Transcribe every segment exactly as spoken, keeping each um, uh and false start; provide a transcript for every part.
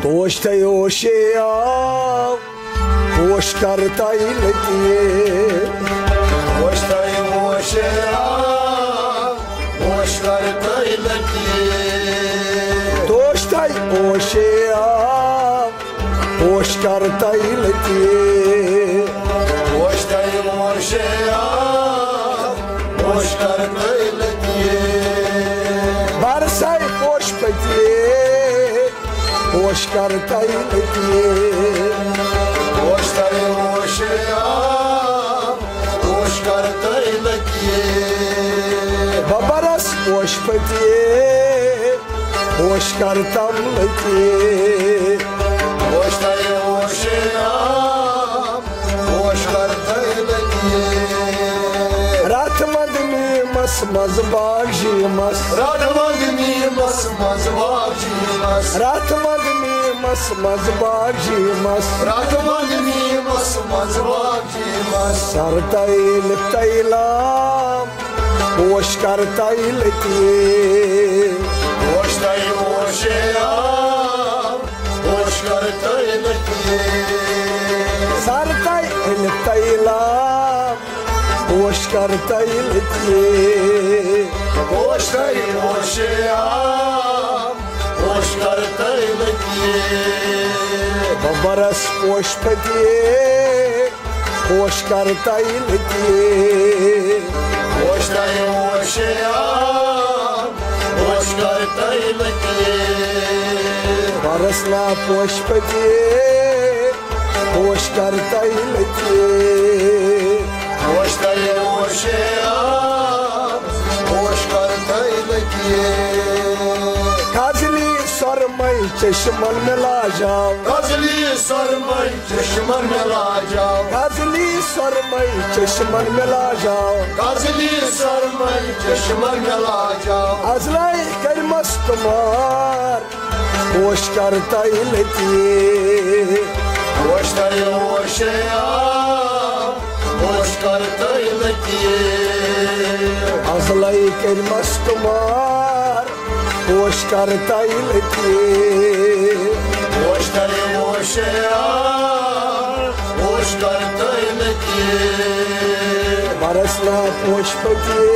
توش تھے اوشے آو، پوش کر تائی لتی۔ توش تھے اوشے آو، پوش کر تائی لتی۔ توش تھے اوشے آو، پوش کر تائی لتی۔ توش تھے اوشے آو، پوش کر تائی لتی۔ برسائی پوش پتی، پوش کر تائی لتی۔ توش تھے اوشے آو، پوش کر تائی لتی۔ ببرس پوش پتی، پوش کر تم لتی۔ توش تھے اوشے آو، پوش کر تائی لتی۔ راتھ وند نیمس مز باغ جیمس۔ راتھ وند نیمس مز باغ جیمس۔ راتھ وند نیمس مز باغ جیمس۔ راتھ وند نیمس مز باغ جیمس۔ سر تیل تیلام، پوش کر تائی لتی۔ توش تھے اوشے آو، پوش کر تائی لتی۔ سر تیل تیلام، پوش کر تائی لتی۔ توش تھے اوشے آو، پوش کر تائی لتی۔ ببرس پوش پتی، پوش کر تائی لتی۔ توش تھے اوشے آو، پوش کر تائی لتی۔ برس نا پوش پتی، پوش کر تائی لتی۔ توش تھے اوشے آو، پوش کر تائی لتی۔ کازلی سرمئی چشمن ملا جاو۔ کازلی سرمئی چشمن ملا جاو۔ کازلی سرمئی چشمن ملا جاو۔ کازلی سرمئی چشمن ملا جاو۔ ازلے کر مستمار، پوش کر تائی لتی۔ توش تھے اوشے آو، پوش کر تائی لتی۔ ازلے کر مستمار، پوش کر تائی لتی۔ توش تھے اوشے آو، پوش کر تائی لتی۔ برس نا پوش پتی،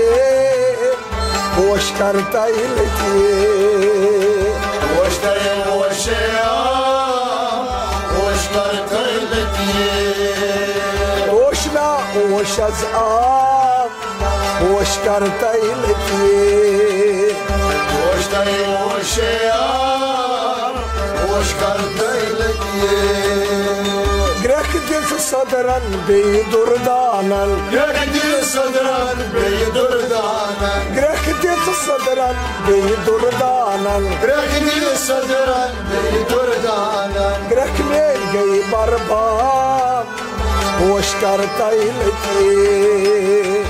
پوش کر تائی لتی۔ توش تھے اوشے آو، پوش کر تائی لتی۔ توش نا اوش از آو، پوش کر تائی لتی۔ توش تھے اوشے آو، پوش کر تائی لتی۔ گرک دس صدرن بی دردانن۔ گرک دس صدرن بی دردانن۔ گرک دس صدرن بی دردانن۔ گرک دس صدرن بی دردانن۔ گرک میل گئی برباد، پوش کر تائی لتی۔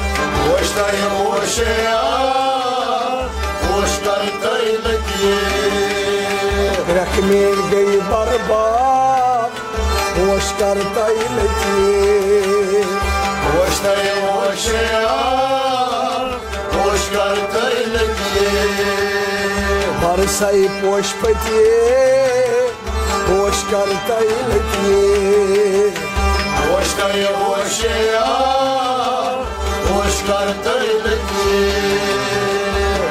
توش تھے اوشے آو، پوش کر تائی لتی۔ گرک میل گئی برباد، پوش کر تائی لتی۔ توش تھے اوشے آو، پوش کر تائی لتی۔ برسائی پوش پتی، پوش کر تائی لتی۔ توش تھے اوشے آو، پوش کر تائی لتی۔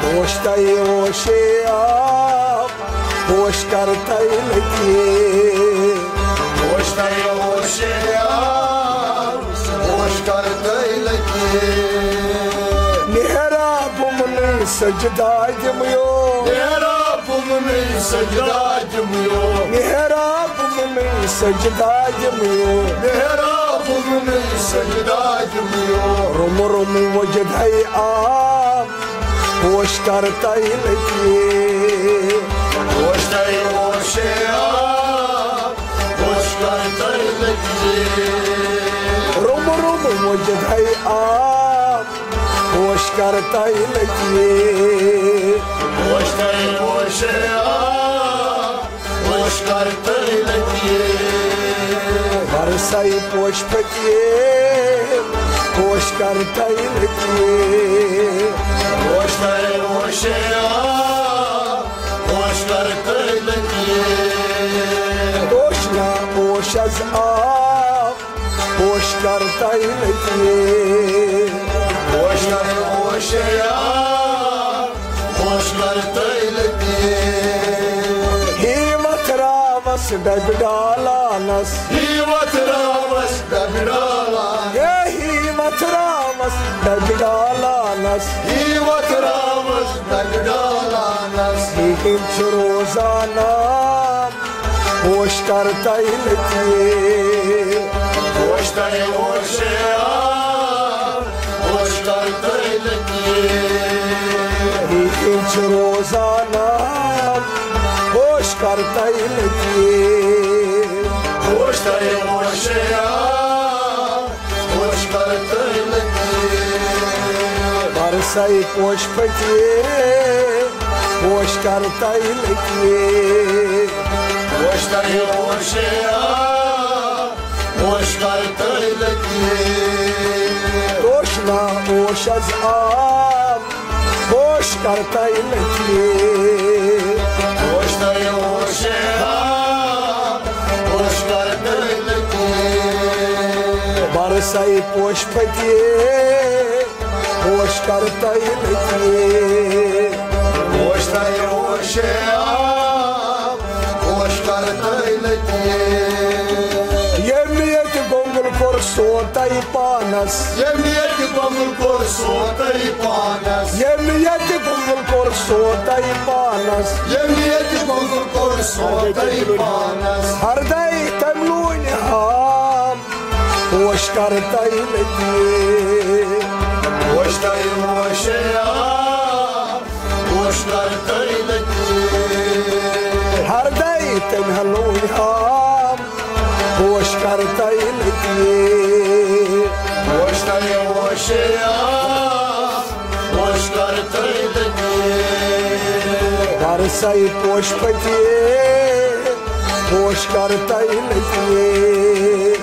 توش تھے اوشے آو، پوش کر تائی لتی۔ توش تھے اوشے آو، پوش کر تائی لتی۔ محراب منی سجدہ دمو۔ محراب منی سجدہ دمو۔ محراب منی سجدہ دمو۔ محراب منی سجدہ دمو۔ روم روم وجد ہے آب، پوش کر تائی لتی۔ توش تھے اوشے آو، پوش کر تائی لتی۔ روم روم وجد ہے آب، پوش کر تائی لتی۔ توش تھے اوشے آو، پوش کر تائی لتی۔ برسائی پوش پتی، پوش کر تائی لتی۔ توش تھے اوشے آو، پوش کر تائی لتی۔ آ، پوش کر تَے لٔگۍ۔ پوش کر، پوش یا، پوش کر تَے لٔگۍ۔ ہی وتھ راوس ڈبہِ ڈالانس۔ ہی وتھ راوس ڈبہِ ڈالانس۔ ہے ہی وتھ راوس ڈبہِ ڈالانس۔ ہی وتھ راوس ڈبہِ ڈالانس۔ ہی ہِم چھِ روزانہ پوش کر تَے لٔگۍ۔ پوش تَے، پوش یا، پوش کر تَے لٔگۍ۔ یہِ چھِ روزانہ پوش کر تَے لٔگۍ۔ پوش تَے، پوش یا، پوش کر تَے لٔگۍ۔ برسَے پوش پھٔتۍ، پوش کر تَے لٔگۍ۔ پوش تَے، پوش یا، پوش کر تَے لٔگۍ۔ پوش نا اوش از آب، پوش کر تَے لٔگۍ۔ پوش تَے، پوش یا، پوش کر تَے لٔگۍ۔ برسَے پوش پھٔتۍ، پوش کر تَے لٔگۍ۔ پوش تَے، پوش یا، پوش کر تَے لٔگۍ۔ ییٚمۍ ییٚتہِ گۄنٛگُل کوٚر سوتَے پانس۔ ییٚمۍ ییٚتہِ گۄنٛگُل کوٚر سوتَے پانس۔ ییٚمۍ ییٚتہِ گۄنٛگُل کوٚر سوتَے پانس۔ ییٚمۍ ییٚتہِ گۄنٛگُل کوٚر سوتَے پانس۔ ہردَے تٔمۍ لوٗنۍ ہام، پوش کر تَے لٔگۍ۔ پوش تَے، پوش یا، پوش کر تَے لٔگۍ۔ ہردَے تٔمۍ لوٗنۍ ہام، پوش کر تَے لٔگۍ۔ پوش تَے، پوش یا، پوش کر تَے لٔگۍ۔ برسَے پوش پھٔتۍ، پوش کر تَے لٔگۍ۔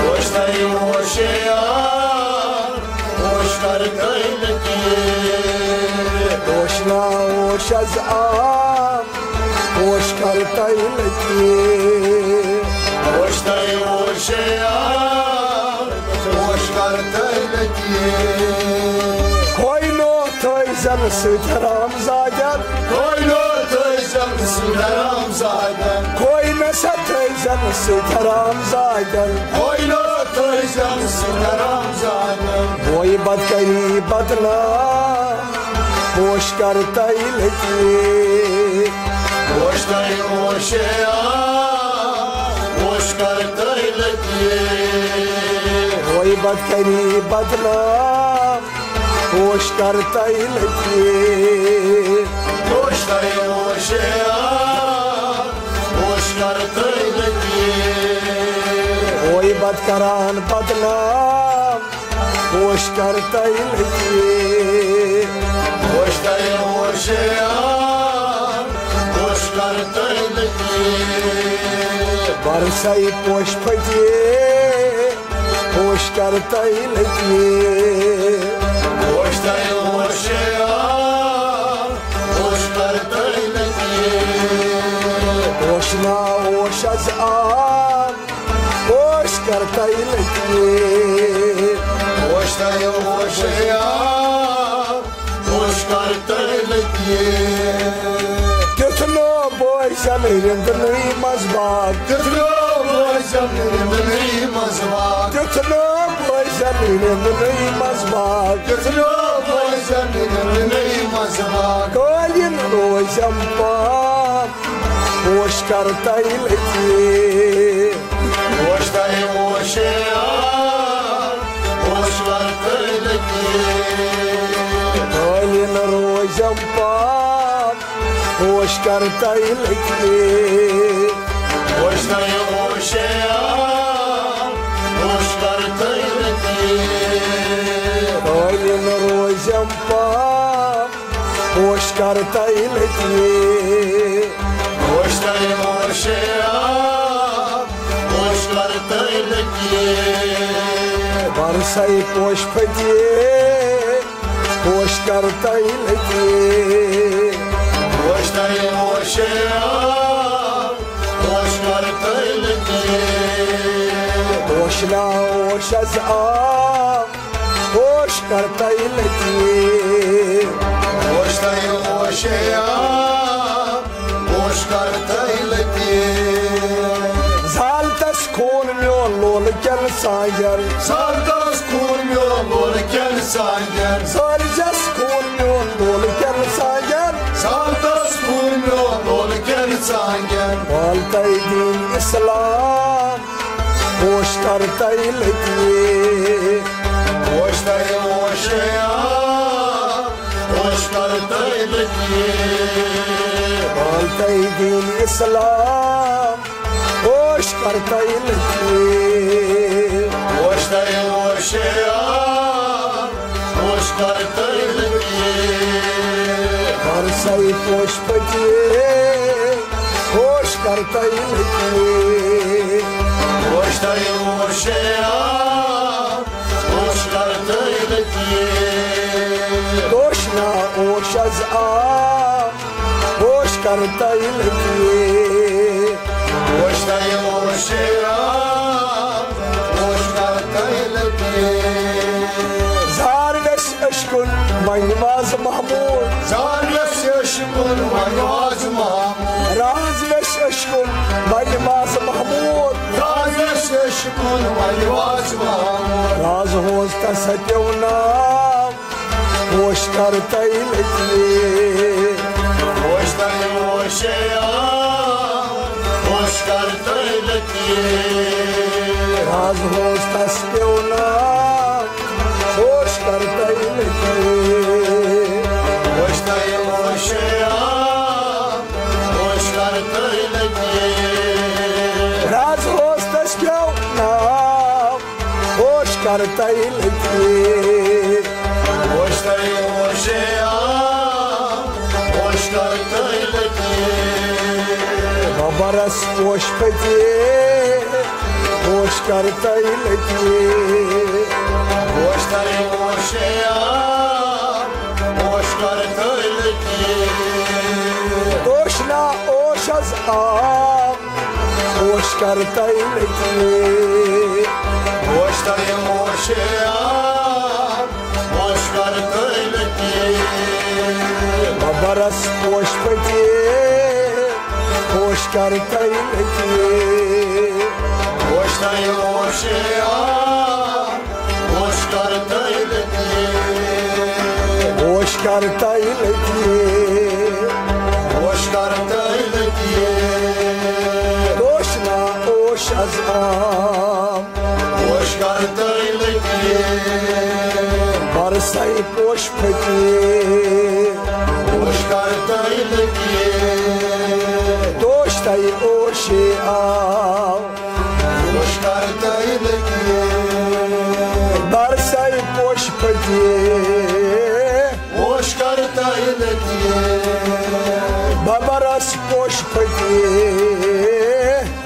پوش تَے، پوش یا، پوش کر تَے لٔگۍ۔ پوش نا اوش از آب، پوش کر تَے لٔگۍ۔ پوش تَے، پوش یا، پوش کر تَے لٔگۍ۔ کھوینو تھٲے زن سۭتۍ رام زادن۔ کھوینو تھٲے زن سۭتۍ رام زادن۔ کھوینو سا تھٲے زن سۭتۍ رام زادن۔ کھوینو تھٲے زن سۭتۍ رام زادن۔ بوے بدکری بدنام، پوش کر تَے لٔگۍ۔ پوش تَے، پوش یا، پوش کر تَے لٔگۍ۔ بوے بدکری بدنام، پوش کر تَے لٔگۍ۔ پوش تَے، پوش یا، پوش کر تَے لٔگۍ۔ بوے بد کران بدنام، پوش کر تَے لٔگۍ۔ پوش تَے، پوش یا، پوش کر تَے لٔگۍ۔ برسَے پوش پھٔتۍ، پوش کر تَے لٔگۍ۔ پوش تَے، پوش یا، پوش کر تَے لٔگۍ۔ پوش نا اوش از آب، پوش کر تَے لٔگۍ۔ پوش تَے، پوش یا، پوش کر تَے لٔگۍ۔ کیُتھ نوٚو بوزن رِنٛدنٕے منٛز باغ۔ کیُتھ نوٚو بوزن رِنٛدنٕے منٛز باغ۔ کیُتھ نوٚو بوزن رِنٛدنٕے منٛز باغ۔ کیُتھ نوٚو بوزن رِنٛدنٕے منٛز باغ۔ قٲلیٖن روزٮ۪م پاک، پوش کر تَے لٔگۍ۔ پوش تَے، پوش یا، پوش کر تَے لٔگۍ۔ قٲلیٖن روزٮ۪م پاک، پوش کر تَے لٔگۍ۔ پوش تَے، پوش یا، پوش کر تَے لٔگۍ۔ قٲلیٖن روزٮ۪م پاک، پوش کر تَے لٔگۍ۔ پوش تَے، پوش یا، پوش کر تَے لٔگۍ۔ برسَے پوش پھٔتۍ، پوش کر تَے لٔگۍ۔ پوش تَے، پوش یا، پوش کر تَے لٔگۍ۔ اوش نا اوش از آ، اوش کرتئی لطیف۔ اوش تئی اوشے آ، اوش کرتئی لطیف۔ زالتس خوٗن میون لولہٕ کٮ۪ن سانٛگٮ۪ن۔ زالتس خوٗن میون لولہٕ کٮ۪ن سانٛگٮ۪ن۔ زالجس خوٗن میون لولہٕ کٮ۪ن سانٛگٮ۪ن۔ زالتس خوٗن میون لولہٕ کٮ۪ن سانٛگٮ۪ن۔ والتئی دیٖن اسلام، اوش کرتئی لطیف۔ اوش تئی اوشے آ، اوش کرتئی لطیف۔ والتئی دیٖن اسلام، اوش کرتئی لطیف۔ اوش تئی اوشے آ، اوش کرتئی لطیف۔ برسئی پوش پتی، اوش کرتئی لطیف۔ اوش تئی اوشے آ، اوش کرتئی لطیف۔ دوش نا اوش از آ، اوش کرتئی لطیف۔ اوش تئی اوشے آ، اوش کرتئی لطیف۔ زار ویس عشقن ونہِ واز محمود۔ زار ویس عشقن ونہِ واز محمود۔ راز ویس عشقن ونہِ واز محمود۔ راز ویس عشقن ونہِ واز محمود۔ راز ہوز تس پیو ناو، اوش کرتئی لطیف۔ اوش تئی اوشے آ، اوش کرتئی لطیف۔ راز ہوز تس پیو ناو، اوش کرتئی لطیف۔ اوش تئی اوشے آ، اوش کرتئی لطیف۔ راز ہوز تس پیو ناو، اوش کرتئی لطیف۔ اوش تئی اوشے آ، اوش کرتئی لطیف۔ ببرس پوش پتی، اوش کرتئی لطیف۔ اوش تئی اوشے آ، اوش کرتئی لطیف۔ دوش نا اوش از آ، اوش کرتئی لطیف۔ اوش تئی اوشے آ، اوش کرتئی لطیف۔ ببرس پوش پتی، اوش کرتئی لطیف۔ اوش تئی اوشے آ، اوش کرتئی لطیف۔ اوش کرتئی لطیف۔ اوش کرتئی لطیف۔ دوش نا اوش از آ، اوش کرتئی لطیف۔ برسئی پوش پتی، اوش کرتئی لطیف۔ دوش تئی اوشے آ، اوش کرتئی لطیف۔ برسئی پوش پتی، اوش کرتئی لطیف۔ ببرس پوش پتی،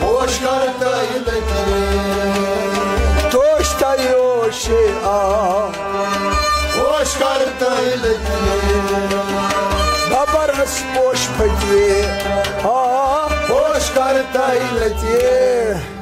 اوش کرتئی لطیف۔ دوش تئی اوشے آ، اوش کرتئی لطیف۔ ببرس پوش پتی، آ، اوش کرتئی لطیف۔